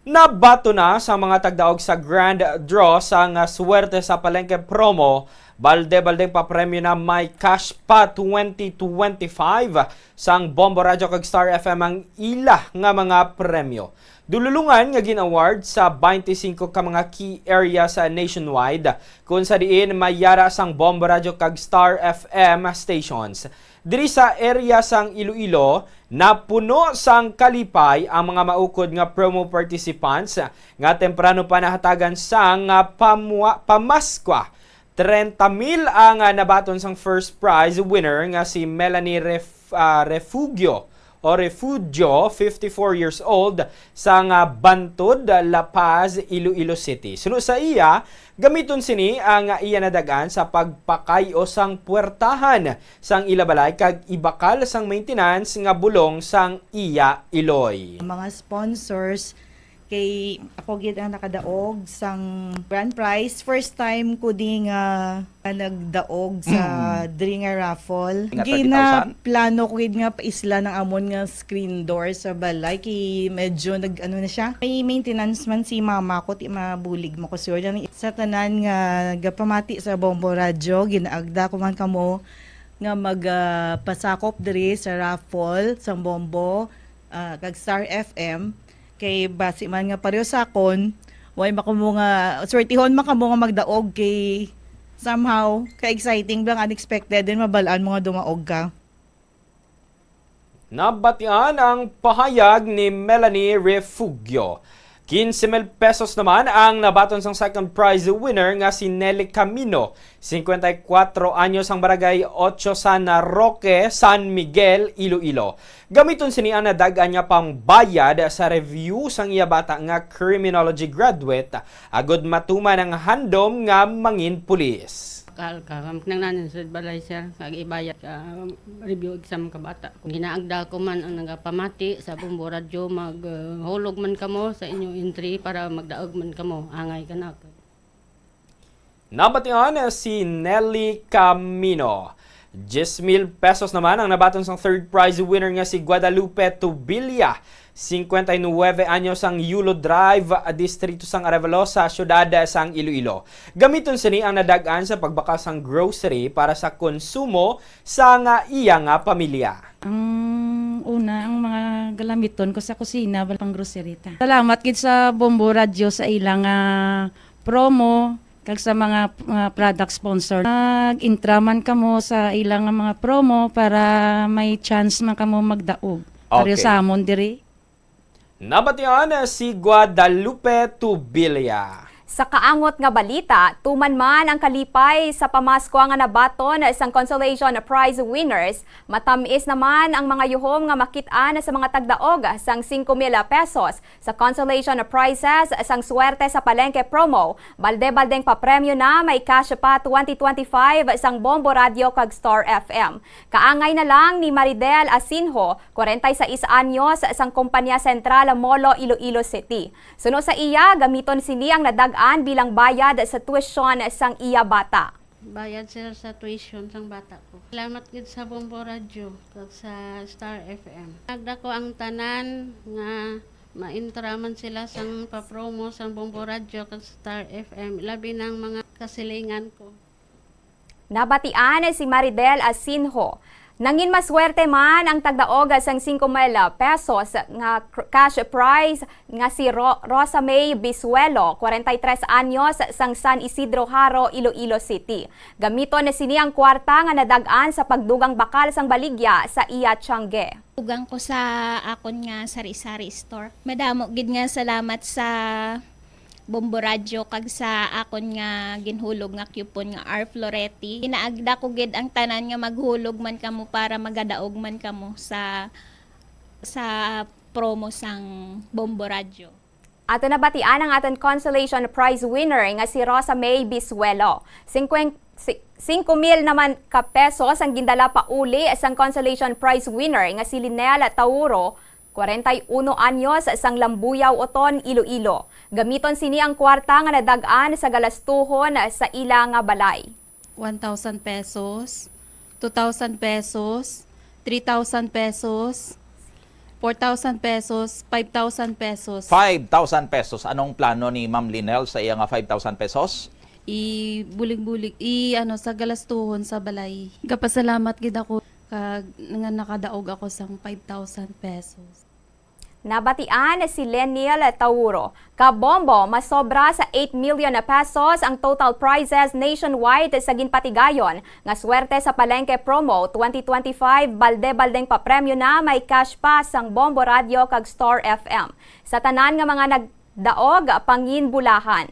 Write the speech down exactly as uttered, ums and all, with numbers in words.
Nabato na sa mga tagdaog sa grand draw sang Swerte sa Palengke promo, balde-baldeng papremyo na may cash pa twenty twenty-five sang Bombo Radyo kag Star F M ang ila nga mga premyo. Dululungan nga gin-award sa twenty-five ka mga key area sa nationwide, kung sa diin may yara sang Bombo Radyo kag Star F M stations. Diri sa area sang Iloilo, napuno sang kalipay ang mga maukod nga promo participants nga temprano pa nahatagan sang, ah, pamwa-, pamaskwa. Treinta mil ang, ah, nabaton sang first prize winner nga si Melanie Ref-, ah, Refugio o Refugio, fifty-four years old, sang, ah, Bantod, La Paz, Iloilo City. Suno sa iya, gamiton sini ang iya nadag-an sa pagpakay-o sang puwertahan sang ila balay kag ibakal sang maintenance nga bulong sang iya iloy. Mga sponsors, kay ako gid ang nakadaog sang grand prize. First time ko di nga, nga nagdaog sa diri nga raffle. Nga thirty thousand? Ginaplano ko gid nga paisla ng amon nga screen door sa balay, kay medyo nag-ano na siya. May maintenance man si mama ko, ti mabulig mo ko, sir. Sa tanan nga gapamati sa Bombo Radyo, ginaagda ko man kamo nga mag, ah, pasakop diri sa raffle sang Bombo, ah, kag Star F M. Kay basi man nga pareho sa akon, way makamo nga, swertihon makamo nga magdaog kay somehow, ka-exciting lang, unexpected din, mabalaan mo nga dumaog ka. Nabatian ang pahayag ni Melanie Refugio. Quince mil pesos naman ang nabaton sang second prize winner nga si Nelly Camino, cincuenta y cuatro anyos, ang Barangay Ocho San Roque, San Miguel, Iloilo. Gamiton sini ang nadag-an nga pangbayad sa review sang iya bata nga criminology graduate, agud matuman ang handom nga mangin pulis. Kal ka, nangnanan sa balay, sir, kag ibayad ka, review exam ka bata. Kung ginaagda ko man ang nagapamati sa Bombo Radyo, mag, uh, hulog man kamo sa inyong entry para magdaog man kamo. Angay ka na. Nabatian si Nelly Camino. Diyes mil pesos naman ang nabaton sang third prize winner nga si Guadalupe Tubilla, cincuenta y nueve anyos, ang Yulo Drive, distrito sang Arevalo, sa siyudad sang Iloilo. Gamiton sini ang nadag-an sa pagbakal sang grocery para sa konsumo sa nga iya nga pamilya. Ang una, ang mga galamiton ko sa kusina, bal-, pang grocery ta. Salamat gid sa Bombo Radyo sa ilang, ah, promo, kag sa mga, mga product sponsor. Nag-intra man kamo sa ilang mga promo para may chance man kamo magdaog. Pareho Okay. sa amon diri. Nabatian si Guadalupe Tubilla. Sa kaangot nga balita, tuman man ang kalipay sa pamaskwa nga nabaton sang consolation prize winners, matam-is naman ang mga yuhom nga makit-an sa mga tagdaog sang singko mil pesos sa consolation prizes sang Swerte sa Palengke promo. Balde-baldeng papremyo na may cash pa twenty twenty-five sang Bombo Radyo kag Star F M. Kaangay na lang ni Maridel Asinjo, kwarenta y seis anyos, sang Kompanya Sentral Molo, Iloilo City. Suno sa iya, gamiton sini ang nadag-an bilang bayad sa tuition sang iya bata. Bayad, sir, sa tuition sang bata ko. Salamat gid sa Bombo Radyo kag sa Star F M. Nagda ko ang tanan nga maintra man sila sang papromo sang Bombo Radyo kag Star F M, labi na ang mga kasilingan ko. Nabatian si Maridel Asinjo. Nangin maswerte man ang tagdaog sang singko mil pesos nga cr-, cash prize nga si Ro-, Rosa May Bisuelo, kwarenta y tres anyos, sang San Isidro Jaro, Iloilo City. Gamiton na sini ang kwarta nga nadag-an sa pagdugang bakal sang baligya sa iya tiyangge. Dugang ko sa akon nga sari-sari store. Madamo gid nga salamat sa Bombo Radyo kag sa akon nga ginhulog nga coupon nga R Floretti. Ginaagda ko gid ang tanan nga maghulog man kamo para magadaog man kamo sa, sa promo sang Bombo Radyo. Ato nabatian ang aton consolation prize winner nga si Rosa May Bisuelo. Singkwen-, si-, singko mil naman ka pesos ang gindala pauli sang consolation prize winner nga si Linel Tauro, kwarenta y uno anyos, sang Lambuyaw, Oton, Iloilo. Gamiton sini ang kwarta nga nadag-an sa galastuhon sa ila nga balay. One thousand pesos, two thousand pesos, three thousand pesos, Four thousand pesos, five thousand pesos. Five thousand pesos. Anong plano ni Ma'am Linel sa iya nga five thousand pesos? I-bulig-bulig, i ano, sa galastuhon sa balay. Gapasalamat gid ako kag nga nakadaog ako sang five thousand pesos. Nabatian si Leniel Tauro. Kabombo, masobra sa eight million na pesos ang total prizes nationwide sa ginpatigayon nga swerte sa Palengke Promo twenty twenty-five. Balde-baldeng papremyo na may cash pa sang Bombo Radio kag Star F M. Sa tanan nga mga nagdaog, panginbulahan.